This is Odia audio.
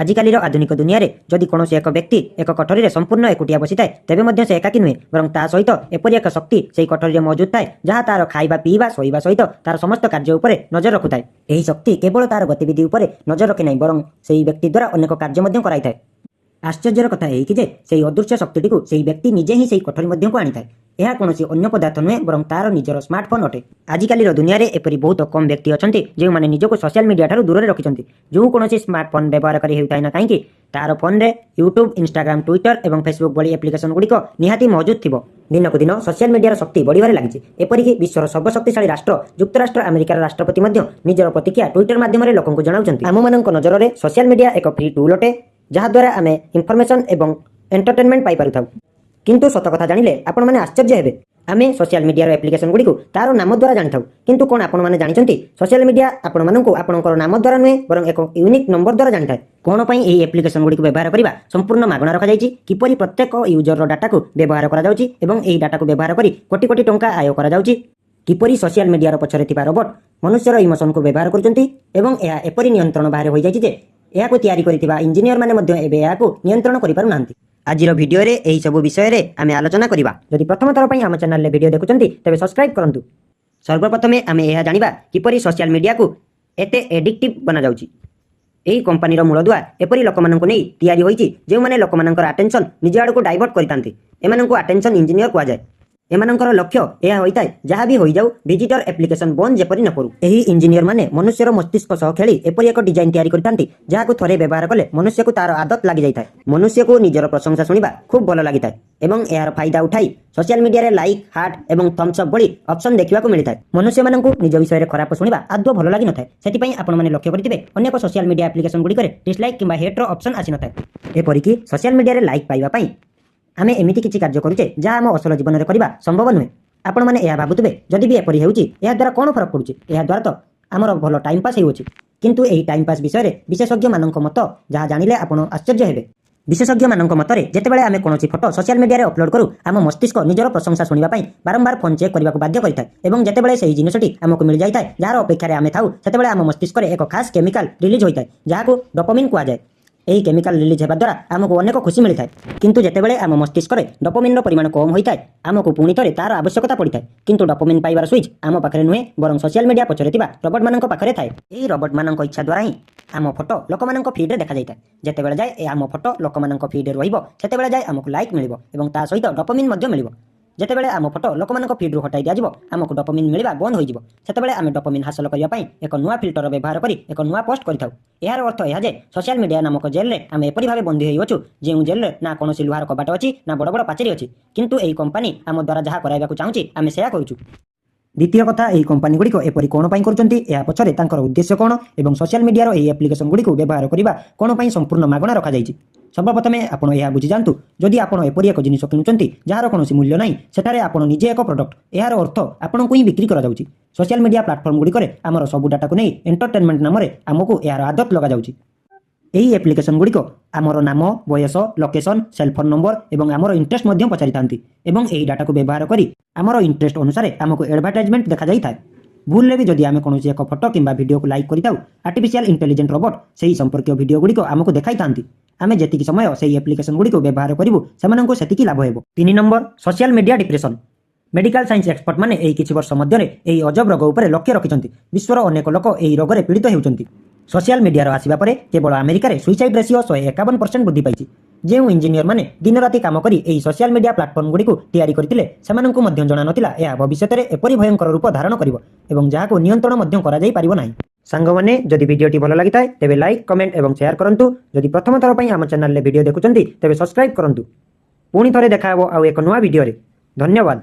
ଆଜିକାଲିର ଆଧୁନିକ ଦୁନିଆରେ ଯଦି କୌଣସି ଏକ ବ୍ୟକ୍ତି ଏକ କୋଠରୀରେ ସମ୍ପୂର୍ଣ୍ଣ ଏକୁଟିଆ ବସିଥାଏ, ତେବେ ମଧ୍ୟ ସେ ଏକାକୀ ନୁହେଁ, ବରଂ ତା ସହିତ ଏପରି ଏକ ଶକ୍ତି ସେହି କୋଠରୀରେ ମହଜୁଦ ଥାଏ, ଯାହା ତାର ଖାଇବା, ପିଇବା, ଶୋଇବା ସହିତ ତାର ସମସ୍ତ କାର୍ଯ୍ୟ ଉପରେ ନଜର ରଖୁଥାଏ। ଏହି ଶକ୍ତି କେବଳ ତାର ଗତିବିଧି ଉପରେ ନଜର ରଖେ ନାହିଁ, ବରଂ ସେହି ବ୍ୟକ୍ତି ଦ୍ୱାରା ଅନେକ କାର୍ଯ୍ୟ ମଧ୍ୟ କରାଇଥାଏ। ଆଶ୍ଚର୍ଯ୍ୟର କଥା ଏହିକି ଯେ ସେହି ଅଦୃଶ୍ୟ ଶକ୍ତିଟିକୁ ସେହି ବ୍ୟକ୍ତି ନିଜେ ହିଁ ସେହି କୋଠରୀ ମଧ୍ୟକୁ ଆଣିଥାଏ। ଏହା କୌଣସି ଅନ୍ୟ ପଦାର୍ଥ ନୁହେଁ, ବରଂ ତାର ନିଜର ସ୍ମାର୍ଟଫୋନ୍ ଅଟେ। ଆଜିକାଲିର ଦୁନିଆରେ ଏପରି ବହୁତ କମ୍ ବ୍ୟକ୍ତି ଅଛନ୍ତି, ଯେଉଁମାନେ ନିଜକୁ ସୋସିଆଲ ମିଡ଼ିଆ ଠାରୁ ଦୂରରେ ରଖିଛନ୍ତି। ଯେଉଁ କୌଣସି ସ୍ମାର୍ଟଫୋନ୍ ବ୍ୟବହାରକାରୀ ହେଉଥାଏ ନା କାହିଁକି, ତାର ଫୋନ୍ରେ ୟୁଟ୍ୟୁବ୍, ଇନଷ୍ଟାଗ୍ରାମ, ଟ୍ୱିଟର ଏବଂ ଫେସବୁକ୍ ଭଳି ଆପ୍ଲିକେସନ୍ ଗୁଡ଼ିକ ନିହାତି ମହଜୁଦ ଥିବ। ଦିନକୁ ଦିନ ସୋସିଆଲ ମିଡ଼ିଆର ଶକ୍ତି ବଢ଼ିବାରେ ଲାଗିଛି। ଏପରିକି ବିଶ୍ୱର ସର୍ବଶକ୍ତିଶାଳୀ ରାଷ୍ଟ୍ର ଯୁକ୍ତରାଷ୍ଟ୍ର ଆମେରିକାର ରାଷ୍ଟ୍ରପତି ମଧ୍ୟ ନିଜର ପ୍ରତିକ୍ରିୟା ଟ୍ୱିଟର ମାଧ୍ୟମରେ ଲୋକଙ୍କୁ ଜଣାଉଛନ୍ତି। ଆମମାନଙ୍କ ନଜରରେ ସୋସିଆଲ ମିଡ଼ିଆ ଏକ ଫ୍ରି ଟୁଲ୍ ଅଟେ, ଯାହାଦ୍ୱାରା ଆମେ ଇନଫର୍ମେସନ୍ ଏବଂ ଏଣ୍ଟରଟେନମେଣ୍ଟ ପାଇପାରୁଥାଉ। କିନ୍ତୁ ସତ କଥା ଜାଣିଲେ ଆପଣମାନେ ଆଶ୍ଚର୍ଯ୍ୟ ହେବେ। ଆମେ ସୋସିଆଲ ମିଡ଼ିଆର ଆପ୍ଲିକେସନ୍ ଗୁଡ଼ିକୁ ତାର ନାମ ଦ୍ୱାରା ଜାଣିଥାଉ। କିନ୍ତୁ କ'ଣ ଆପଣମାନେ ଜାଣିଛନ୍ତି, ସୋସିଆଲ ମିଡ଼ିଆ ଆପଣମାନଙ୍କୁ ଆପଣଙ୍କର ନାମ ଦ୍ୱାରା ନୁହେଁ, ବରଂ ଏକ ୟୁନିକ୍ ନମ୍ବର ଦ୍ୱାରା ଜାଣିଥାଏ? କ'ଣ ପାଇଁ ଏହି ଆପ୍ଲିକେସନ୍ ଗୁଡ଼ିକୁ ବ୍ୟବହାର କରିବା ସମ୍ପୂର୍ଣ୍ଣ ମାଗଣା ରଖାଯାଇଛି? କିପରି ପ୍ରତ୍ୟେକ ୟୁଜରର ଡାଟାକୁ ବ୍ୟବହାର କରାଯାଉଛି ଏବଂ ଏହି ଡାଟାକୁ ବ୍ୟବହାର କରି କୋଟି କୋଟି ଟଙ୍କା ଆୟ କରାଯାଉଛି? କିପରି ସୋସିଆଲ ମିଡ଼ିଆର ପଛରେ ଥିବା ରୋବୋଟ ମନୁଷ୍ୟର ଇମୋସନକୁ ବ୍ୟବହାର କରୁଛନ୍ତି ଏବଂ ଏହା ଏପରି ନିୟନ୍ତ୍ରଣ ବାହାରେ ହୋଇଯାଇଛି ଯେ ଏହାକୁ ତିଆରି କରିଥିବା ଇଞ୍ଜିନିୟରମାନେ ମଧ୍ୟ ଏବେ ଏହାକୁ ନିୟନ୍ତ୍ରଣ କରିପାରୁନାହାନ୍ତି? ଆଜିର ଭିଡ଼ିଓରେ ଏହି ସବୁ ବିଷୟରେ ଆମେ ଆଲୋଚନା କରିବା। ଯଦି ପ୍ରଥମ ଥର ପାଇଁ ଆମ ଚ୍ୟାନେଲରେ ଭିଡ଼ିଓ ଦେଖୁଛନ୍ତି, ତେବେ ସବସ୍କ୍ରାଇବ୍ କରନ୍ତୁ। ସର୍ବପ୍ରଥମେ ଆମେ ଏହା ଜାଣିବା, କିପରି ସୋସିଆଲ ମିଡ଼ିଆକୁ ଏତେ ଏଡିକ୍ଟିଭ୍ ବନାଯାଉଛି। ଏହି କମ୍ପାନୀର ମୂଳଦୁଆ ଏପରି ଲୋକମାନଙ୍କୁ ନେଇ ତିଆରି ହୋଇଛି, ଯେଉଁମାନେ ଲୋକମାନଙ୍କର ଆଟେନସନ୍ ନିଜ ଆଡ଼କୁ ଡାଇଭର୍ଟ କରିଥାନ୍ତି। ଏମାନଙ୍କୁ ଆଟେନସନ୍ ଇଞ୍ଜିନିୟର କୁହାଯାଏ। ଏମାନଙ୍କର ଲକ୍ଷ୍ୟ ଏହା ହୋଇଥାଏ, ଯାହା ବି ହୋଇଯାଉ, ଭିଜିଟର ଆପ୍ଲିକେସନ ବନ୍ଦ ଯେପରି ନ କରୁ। ଏହି ଇଞ୍ଜିନିୟରମାନେ ମନୁଷ୍ୟର ମସ୍ତିଷ୍କ ସହ ଖେଳି ଏପରି ଏକ ଡିଜାଇନ ତିଆରି କରିଥାନ୍ତି, ଯାହାକୁ ଥରେ ବ୍ୟବହାର କଲେ ମନୁଷ୍ୟକୁ ତାର ଆଦତ ଲାଗିଯାଇଥାଏ। ମନୁଷ୍ୟକୁ ନିଜର ପ୍ରଶଂସା ଶୁଣିବା ଖୁବ୍ ଭଲ ଲାଗିଥାଏ ଏବଂ ଏହାର ଫାଇଦା ଉଠାଇ ସୋସିଆଲ ମିଡ଼ିଆରେ ଲାଇକ୍, ହାର୍ଟ ଏବଂ ଥମ୍ସ ଅପ୍ ଭଳି ଅପସନ୍ ଦେଖିବାକୁ ମିଳିଥାଏ। ମନୁଷ୍ୟମାନଙ୍କୁ ନିଜ ବିଷୟରେ ଖରାପ ଶୁଣିବା ଆଦୌ ଭଲ ଲାଗିନଥାଏ। ସେଥିପାଇଁ ଆପଣମାନେ ଲକ୍ଷ୍ୟ କରିଥିବେ, ଅନେକ ସୋସିଆଲ ମିଡ଼ିଆ ଆପ୍ଲିକେସନ ଗୁଡ଼ିକରେ ଡିସଲାଇକ୍ କିମ୍ବା ହେଟ୍ର ଅପସନ୍ ଆସିନଥାଏ। ଏପରିକି ସୋସିଆଲ ମିଡ଼ିଆରେ ଲାଇକ୍ ପାଇବା ପାଇଁ ଆମେ ଏମିତି କିଛି କାର୍ଯ୍ୟ କରୁଛେ, ଯାହା ଆମ ଅସଲ ଜୀବନରେ କରିବା ସମ୍ଭବ ନୁହେଁ। ଆପଣମାନେ ଏହା ଭାବୁଥିବେ, ଯଦି ବି ଏପରି ହେଉଛି, ଏହାଦ୍ୱାରା କ'ଣ ଫରକ ପଡ଼ୁଛି? ଏହାଦ୍ୱାରା ତ ଆମର ଭଲ ଟାଇମ୍ ପାସ୍ ହେଉଅଛି। କିନ୍ତୁ ଏହି ଟାଇମ୍ ପାସ୍ ବିଷୟରେ ବିଶେଷଜ୍ଞମାନଙ୍କ ମତ ଯାହା ଜାଣିଲେ ଆପଣ ଆଶ୍ଚର୍ଯ୍ୟ ହେବେ। ବିଶେଷଜ୍ଞମାନଙ୍କ ମତରେ, ଯେତେବେଳେ ଆମେ କୌଣସି ଫଟୋ ସୋସିଆଲ ମିଡ଼ିଆରେ ଅପଲୋଡ୍ କରୁ, ଆମ ମସ୍ତିଷ୍କ ନିଜର ପ୍ରଶଂସା ଶୁଣିବା ପାଇଁ ବାରମ୍ବାର ଫୋନ୍ ଚେକ୍ କରିବାକୁ ବାଧ୍ୟ କରିଥାଏ ଏବଂ ଯେତେବେଳେ ସେହି ଜିନିଷଟି ଆମକୁ ମିଳିଯାଇଥାଏ, ଯାହାର ଅପେକ୍ଷାରେ ଆମେ ଥାଉ, ସେତେବେଳେ ଆମ ମସ୍ତିଷ୍କରେ ଏକ ଖାସ୍ କେମିକାଲ ରିଲିଜ୍ ହୋଇଥାଏ, ଯାହାକୁ ଡୋପାମିନ୍ କୁହାଯାଏ। ଏହି କେମିକାଲ ରିଲିଜ୍ ହେବା ଦ୍ୱାରା ଆମକୁ ଅନେକ ଖୁସି ମିଳିଥାଏ। କିନ୍ତୁ ଯେତେବେଳେ ଆମ ମସ୍ତିଷ୍କରେ ଡୋପାମିନ୍ର ପରିମାଣ କମ୍ ହୋଇଥାଏ, ଆମକୁ ପୁଣି ଥରେ ତାର ଆବଶ୍ୟକତା ପଡ଼ିଥାଏ। କିନ୍ତୁ ଡୋପାମିନ୍ ପାଇବାର ସୁଇଚ୍ ଆମ ପାଖରେ ନୁହେଁ, ବରଂ ସୋସିଆଲ ମିଡ଼ିଆ ପଛରେ ଥିବା ରୋବୋଟମାନଙ୍କ ପାଖରେ ଥାଏ। ଏହି ରୋବୋଟମାନଙ୍କ ଇଚ୍ଛା ଦ୍ୱାରା ହିଁ ଆମ ଫଟୋ ଲୋକମାନଙ୍କ ଫିଡ୍ରେ ଦେଖାଯାଇଥାଏ। ଯେତେବେଳେ ଯାଏ ଏ ଆମ ଫଟୋ ଲୋକମାନଙ୍କ ଫିଡ୍ରେ ରହିବ, ସେତେବେଳେ ଯାଏ ଆମକୁ ଲାଇକ୍ ମିଳିବ ଏବଂ ତା ସହିତ ଡୋପାମିନ୍ ମଧ୍ୟ ମିଳିବ। ଯେତେବେଳେ ଆମ ଫଟୋ ଲୋକମାନଙ୍କ ଫିଡ୍ରୁ ହଟାଇ ଦିଆଯିବ, ଆମକୁ ଡୋପାମିନ୍ ମିଳିବା ବନ୍ଦ ହୋଇଯିବ। ସେତେବେଳେ ଆମେ ଡୋପାମିନ୍ ହାସଲ କରିବା ପାଇଁ ଏକ ନୂଆ ଫିଲ୍ଟର ବ୍ୟବହାର କରି ଏକ ନୂଆ ପୋଷ୍ଟ କରିଥାଉ। ଏହାର ଅର୍ଥ ଏହା ଯେ ସୋସିଆଲ ମିଡ଼ିଆ ନାମକ ଜେଲ୍ରେ ଆମେ ଏପରି ଭାବେ ବନ୍ଦୀ ହୋଇଅଛୁ, ଯେଉଁ ଜେଲ୍ରେ ନା କୌଣସି ଲୁହାର କବାଟ ଅଛି, ନା ବଡ଼ ବଡ଼ ପାଚେରୀ ଅଛି। କିନ୍ତୁ ଏହି କମ୍ପାନୀ ଆମ ଦ୍ୱାରା ଯାହା କରାଇବାକୁ ଚାହୁଁଛି, ଆମେ ସେୟା କରୁଛୁ। ଦ୍ୱିତୀୟ କଥା, ଏହି କମ୍ପାନୀ ଗୁଡ଼ିକ ଏପରି କ'ଣ ପାଇଁ କରୁଛନ୍ତି? ଏହା ପଛରେ ତାଙ୍କର ଉଦ୍ଦେଶ୍ୟ କ'ଣ ଏବଂ ସୋସିଆଲ ମିଡ଼ିଆର ଏହି ଆପ୍ଲିକେସନ ଗୁଡ଼ିକୁ ବ୍ୟବହାର କରିବା କ'ଣ ପାଇଁ ସମ୍ପୂର୍ଣ୍ଣ ମାଗଣା ରଖାଯାଇଛି? ସର୍ବପ୍ରଥମେ ଆପଣ ଏହା ବୁଝିଯାଆନ୍ତୁ, ଯଦି ଆପଣ ଏପରି ଏକ ଜିନିଷ କିଣୁଛନ୍ତି, ଯାହାର କୌଣସି ମୂଲ୍ୟ ନାହିଁ, ସେଠାରେ ଆପଣ ନିଜେ ଏକ ପ୍ରଡକ୍ଟ। ଏହାର ଅର୍ଥ ଆପଣଙ୍କୁ ହିଁ ବିକ୍ରି କରାଯାଉଛି। ସୋସିଆଲ ମିଡ଼ିଆ ପ୍ଲାଟଫର୍ମ ଗୁଡ଼ିକରେ ଆମର ସବୁ ଡାଟାକୁ ନେଇ ଏଣ୍ଟରଟେନମେଣ୍ଟ ନାମରେ ଆମକୁ ଏହାର ଆଦତ ଲଗାଯାଉଛି। ଏହି ଆପ୍ଲିକେସନ ଗୁଡ଼ିକ ଆମର ନାମ, ବୟସ, ଲୋକେସନ, ସେଲ୍ ଫୋନ୍ ନମ୍ବର ଏବଂ ଆମର ଇଣ୍ଟରେଷ୍ଟ ମଧ୍ୟ ପଚାରିଥାନ୍ତି ଏବଂ ଏହି ଡାଟାକୁ ବ୍ୟବହାର କରି ଆମର ଇଣ୍ଟରେଷ୍ଟ ଅନୁସାରେ ଆମକୁ ଆଡଭର୍ଟାଇଜମେଣ୍ଟ ଦେଖାଯାଇଥାଏ। ଭୁଲରେ ବି ଯଦି ଆମେ କୌଣସି ଏକ ଫଟୋ କିମ୍ବା ଭିଡ଼ିଓକୁ ଲାଇକ୍ କରିଥାଉ, ଆର୍ଟିଫିସିଆଲ ଇଣ୍ଟେଲିଜେଣ୍ଟ ରୋବୋଟ ସେହି ସମ୍ପର୍କୀୟ ଭିଡ଼ିଓ ଗୁଡ଼ିକ ଆମକୁ ଦେଖାଇଥାନ୍ତି। ଆମେ ଯେତିକି ସମୟ ସେହି ଆପ୍ଲିକେସନ ଗୁଡ଼ିକୁ ବ୍ୟବହାର କରିବୁ, ସେମାନଙ୍କୁ ସେତିକି ଲାଭ ହେବ। 3 number, social media depression. Medical science expert ମାନେ ଏହି କିଛି ବର୍ଷ ମଧ୍ୟରେ ଏହି ଅଜବ ରୋଗ ଉପରେ ଲକ୍ଷ୍ୟ ରଖିଛନ୍ତି। ବିଶ୍ୱର ଅନେକ ଲୋକ ଏହି ରୋଗରେ ପୀଡ଼ିତ ହେଉଛନ୍ତି। ସୋସିଆଲ ମିଡ଼ିଆର ଆସିବା ପରେ କେବଳ ଆମେରିକାରେ ସୁଇସାଇଡ୍ ରେସିଓ 151% ବୃଦ୍ଧି ପାଇଛି। ଯେଉଁ ଇଞ୍ଜିନିୟରମାନେ ଦିନରାତି କାମ କରି ଏହି ସୋସିଆଲ ମିଡ଼ିଆ ପ୍ଲାଟଫର୍ମ ଗୁଡ଼ିକୁ ତିଆରି କରିଥିଲେ, ସେମାନଙ୍କୁ ମଧ୍ୟ ଜଣାନଥିଲା ଏହା ଭବିଷ୍ୟତରେ ଏପରି ଭୟଙ୍କର ରୂପ ଧାରଣ କରିବ ଏବଂ ଯାହାକୁ ନିୟନ୍ତ୍ରଣ ମଧ୍ୟ କରାଯାଇ ପାରିବ ନାହିଁ। ସାଙ୍ଗମାନେ, ଯଦି ଭିଡ଼ିଓଟି ଭଲ ଲାଗିଥାଏ, ତେବେ ଲାଇକ୍, କମେଣ୍ଟ ଏବଂ ସେୟାର କରନ୍ତୁ। ଯଦି ପ୍ରଥମ ଥର ପାଇଁ ଆମ ଚ୍ୟାନେଲରେ ଭିଡ଼ିଓ ଦେଖୁଛନ୍ତି, ତେବେ ସବସ୍କ୍ରାଇବ୍ କରନ୍ତୁ। ପୁଣି ଥରେ ଦେଖା ହେବ ଆଉ ଏକ ନୂଆ ଭିଡ଼ିଓରେ। ଧନ୍ୟବାଦ।